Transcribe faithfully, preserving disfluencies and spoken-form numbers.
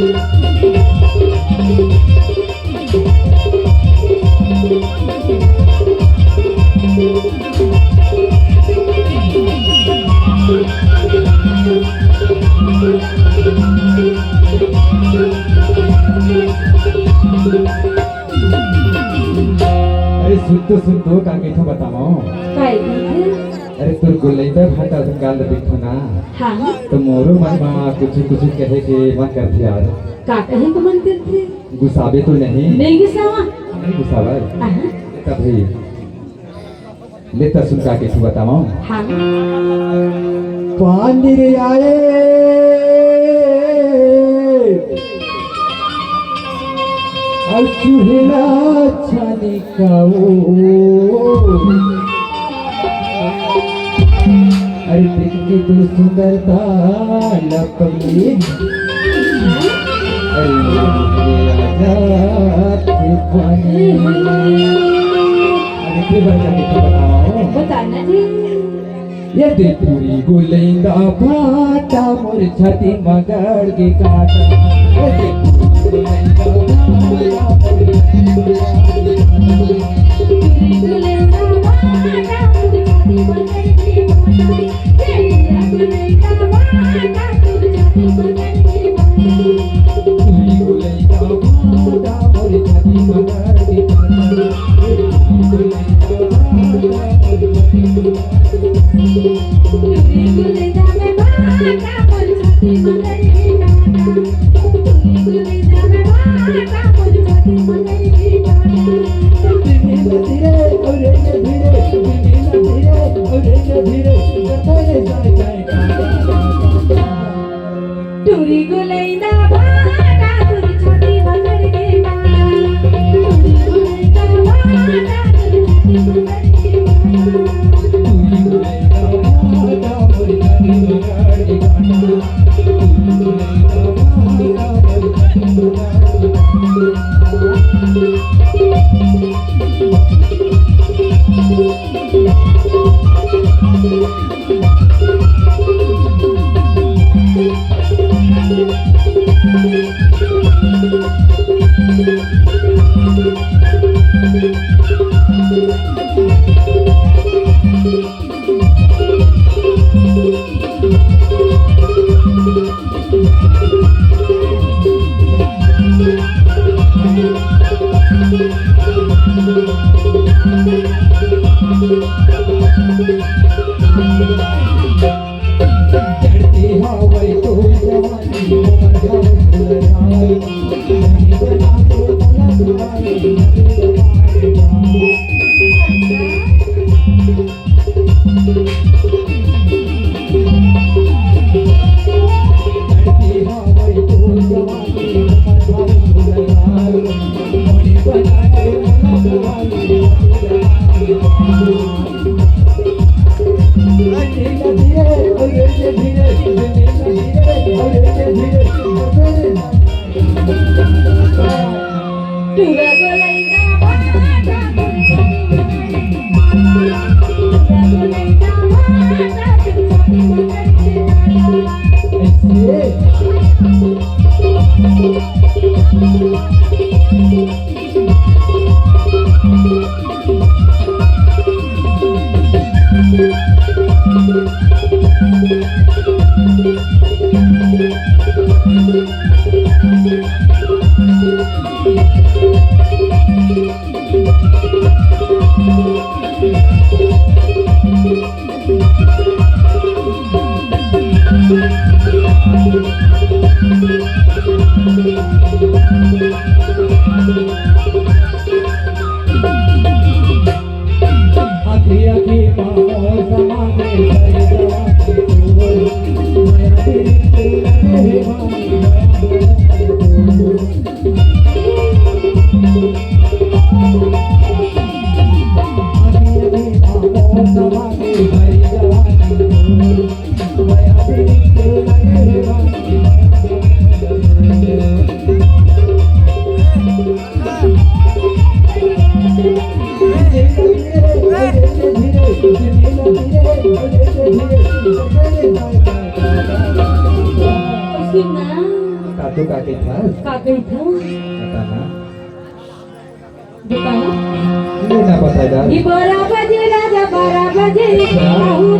अरे सुन तो, सुन तो, का कहिथों बतावंव। काय कहिथे? अरे तोर गोलैंदा भांटा असन गाल ल देखथों ना, हाँ। त मोरो मन म कुछु कुछु कहे के मन करथे यार। का कहे के मन करथे? गुस्साबे तो नहीं? नहीं गुस्सावंव। नहीं गुस्सावंव? हाँ। तभे ले त सुन का कहिथों बतावंव। हाँ। पानी रे आए, अउ चूहेला छानी का ओ। अरे देख के तोर सुंदरता ल पगली। अरे आजा तू पानी। अरे फिर बन जाके तू बताओ। बताना जी। ये दे टूरी गोलैंदा भांटा मोर छाती म गड़ गे कांटा। ये दे टूरी गोलैंदा भांटा मोर छाती म गड़ गे कांटा। टूरी गोलैंदा भांटा तोर छाती म गड़ गे कांटा। टूरी गोलैंदा भांटा तोर छाती म गड़ गे कांटा। टूरी गोलैंदा भांटा तोर छाती म गड़ गे कांटा। टूरी गोलैंदा भांटा तोर छाती म गड़ गे कांटा। का तू का कहिथस? का कहिथस? बता ना। बताओ। ये ना बता यार। ये बारह बजे राजा, बारह बजे। अच्छा। आहू